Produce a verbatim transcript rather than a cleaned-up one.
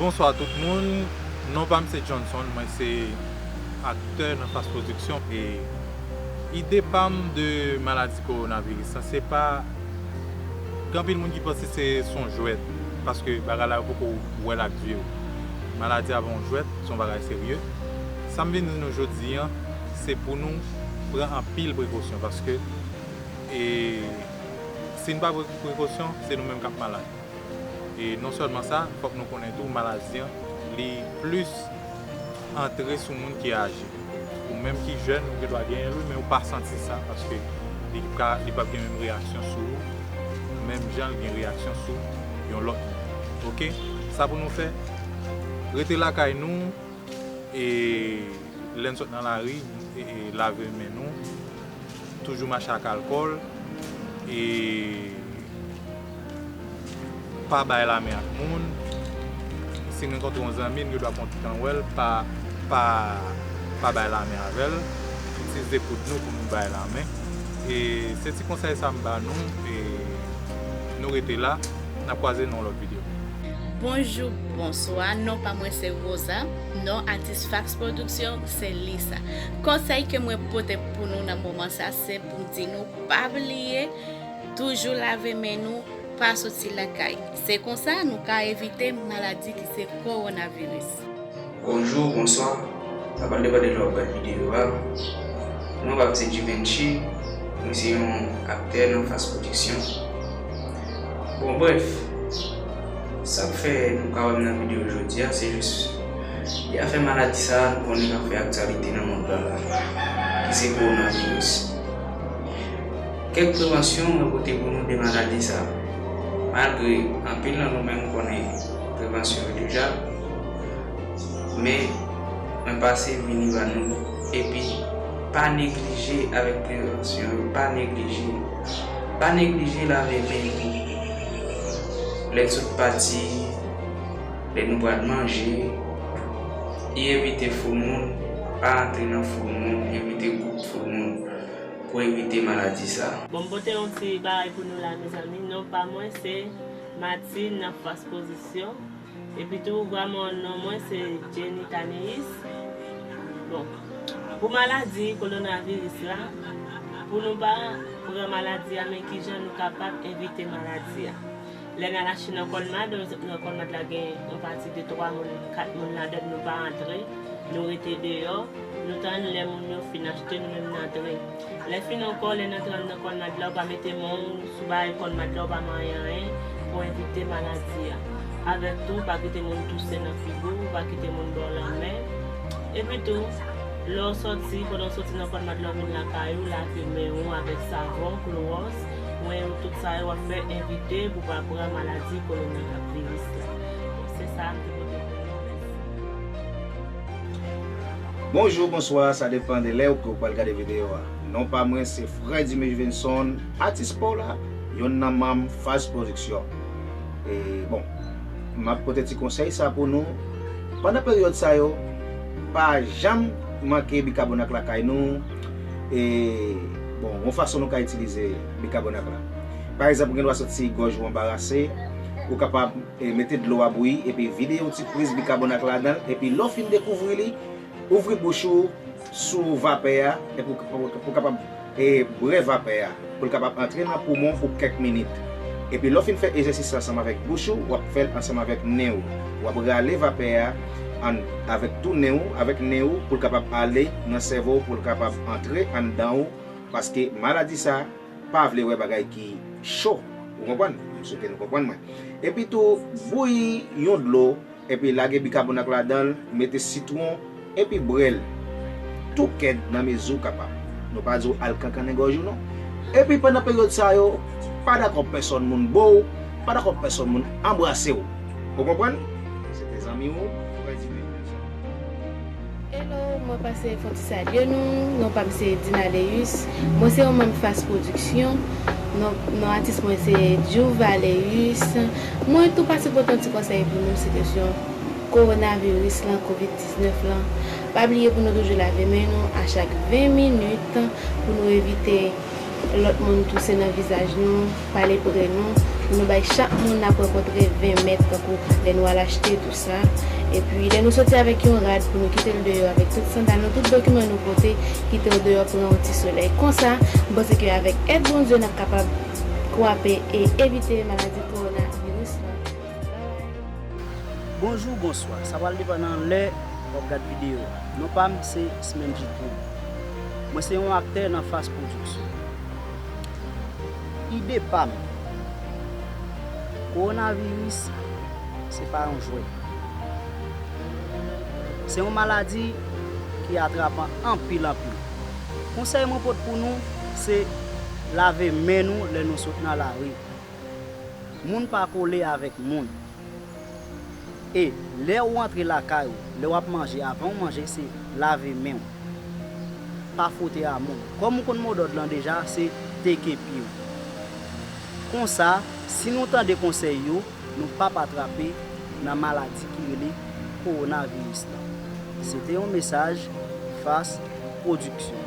Bonswa tout moun, non pa m se Johnson, mwen se aktè nan Fast Production. E ide pa m de maladi kowonaviris lan, se pa, gen anpil moun ki panse se, se yon jwèt, paske bagay la yo poko wè l ak zye yo. Maladi a pa yon jwèt, se yon bagay serye. Sa m vin di nou jodi an, se pou nou pran anpil prekosyon, paske, e, si n pa pran prekosyon, se nou menm k ap malad. E non sèlman sa, fòk nou konnen tou, maladi an, li plis antre sou moun ki aje. Ou menm ki jèn, ou gendwa genyen l, wi, men ou pa santi sa, paske li ka, li p ap gen menm reyaksyon sou ou, menm jan l gen reyaksyon sou yon lòt moun. Oke? Sa pou nou fè, rete lakay nou, e lè n sot nan lari, e, e lave men nou, toujou mache ak alkòl, e pa bay lamen ak moun. Si n rankontre yon zanmi n, nou dwe kontan wè l, pa, pa, pa bay lamen avè l. Itilize koud nou pou nou bay lamen. E se ti konsèy sa m ba nou, e nou rete la, n ap kwaze nan yon lòt videyo. Bonjou, bonswa, non pa mwen se Rosa, non atis Fax Production se Lisa. Konsèy ke mwen pote pou nou nan moman sa, se pou m di nou pa bliye toujou lave men nou, pa soti lakay. Se konsa nou ka evite maladi ki se kowonaviris. Bonjou, bonswa. Sa pral depann de lè w ap gade videyo a. Non pa m se Givenchy, mwen se yon aktè nan Fast Production. Bon, brèf, sa k fè nou ka wè m nan videyo jodi a, se jis, e afè maladi sa a, nou konnen k ap fè aktyalite nan mond lan la, ki se kowonaviris. Kèk prevansyon mwen pote pou nou de maladi sa a. Malgre anpil nan nou menm konnen prevansyon yo deja, men mwen pase vini ba nou, epi pa neglije avèk prevansyon yo, pa neglije. Pa neglije lave men nou. Lè n sot pati, lè nou pral manje, e evite foul moun, pa antre nan foul moun, evite gwoup foul moun pou evite maladi sa. Bon, m pote yon ti bagay pou nou la, mezanmi. Non pa mwen se Martine nan Fast Production. Epi tou, vrèman, non mwen se Jenny Taneis. Bon, pou maladi kowonaviris la, pou nou pa pran maladi a, men kijan nou kapab evite maladi a. Lè n al achte nan Colmad, nan Colmad la gen yon pati de twa moun, kat moun ladan n, nou pa antre, nou rete deyò, nou tann lè moun yo fin achte, nou menm n antre. Lè fini ankò, lè n antre anndan Colmad la, ou pa mete men w sou bagay Colmad la, ou pa manyen anyen pou evite maladi a. Avèk tou, pa kite moun touse nan figi w, pa kite moun ba w lanmen. Epi tou, lè w sòti, pandan w sòti nan Colmad la, w vin lakay ou, lave men w avèk savon, klowòks, mwen tout sa yo w ap fè evite pou w pa pran maladi kowonaviris la. Se sa m te pote pou nou. Mèsi. Bonjou, bonswa, sa depann de lè ou ke w pral gade videyo a. Non pa mwen se Freddy Mejuvenson, atis pa w la, yonn nan manm Faz Production. E, bon, m ap pote ti konsèy sa pou nou. Pandan peryòd sa yo, pa janm manke bikabonat lakay nou. E, bon, yon fason nou ka itilize bikabonat la. Pa egzanp, ou gen dwa santi gòj ou anbarase, ou kapab, e, mete dlo a bouyi, epi vide yon ti priz bikabonat ladan l, epi lè w fin dekouvri li, ouvri bouch ou sou vapè a, epi w, pou, pou w kapab, e, bwè vapè a, pou l kapab antre nan poumon pou kèk minit. Epi lè w fin fè egzèsis la ansanm avèk bouch ou, w ap fè l ansanm avèk nen w. W ap rale vapè a an, avèk tou nen w, avèk nen w, pou l kapab ale nan sèvo w, pou l kapab antre anndan w, paske maladi sa pa vle wè bagay ki cho. Ou konprann? M swete nou konprann mwen. Epi tou, bouyi yon dlo, epi lage bikabonat ladan l, mete sitwon, epi bwè l tou kèd nan mezi w kapab. Nou pa di w al kankannen gòj ou non. Epi pandan peryòd sa yo, pa dakò pèsòn moun bo w, pa dakò pèsòn moun anbrase w. Ou konprann? Se te zanmi w, Freddy Mejuvenson. Hello, mwen pase fè yon ti salye nou. Non pa m se Dina Léus. Mwen se yon manm Faz Production. Non, non atis mwen se Djouva Léus. Mwen tou pase pote yon ti konsèy pou nou sou kesyon kowonaviris lan, kovid diznèf lan. Pa bliye pou nou toujou lave men nou a chak ven minit pou nou evite Lòt moun touse nan vizaj nou, pale pre nou, pou nou bay chak moun n ap rankontre ven mèt, tankou lè nou al achte, tou sa. Epi, lè nou soti avèk yon rad pou nou kite l deyò avèk tout sandal nou, tout dokiman nou pote, kite l deyò pran yon ti solèy. Konsa, m panse ke avèk èd Bondye, n ap kapab kwape e evite maladi kowonaviris la. Babay. Bonjou, bonswa. Sa pral depann nan lè w ap gad videyo a. Non pa m se Smenji Trouble. Mwen se yon aktè nan Fas Pwodiksyon. Ide pa m. Kowonaviris se pa yon jwèt. Se yon maladi ki atrapan anpil anpil. Konsèy mwen pot pou nou se lave men nou lè nou sot nan lari. Moun pa kole avèk moun. E lè ou antre lakay ou, lè w ap manje, avan w manje, se lave men w. Pa fwote a moun. Kòm ou konn modòd lan deja, se teke pye w. Konsa, si nou tande konsèy yo, nou p ap atrape nan maladi ki rele kowonaviris lan. Se te yon mesaj Fas Pwodiksyon.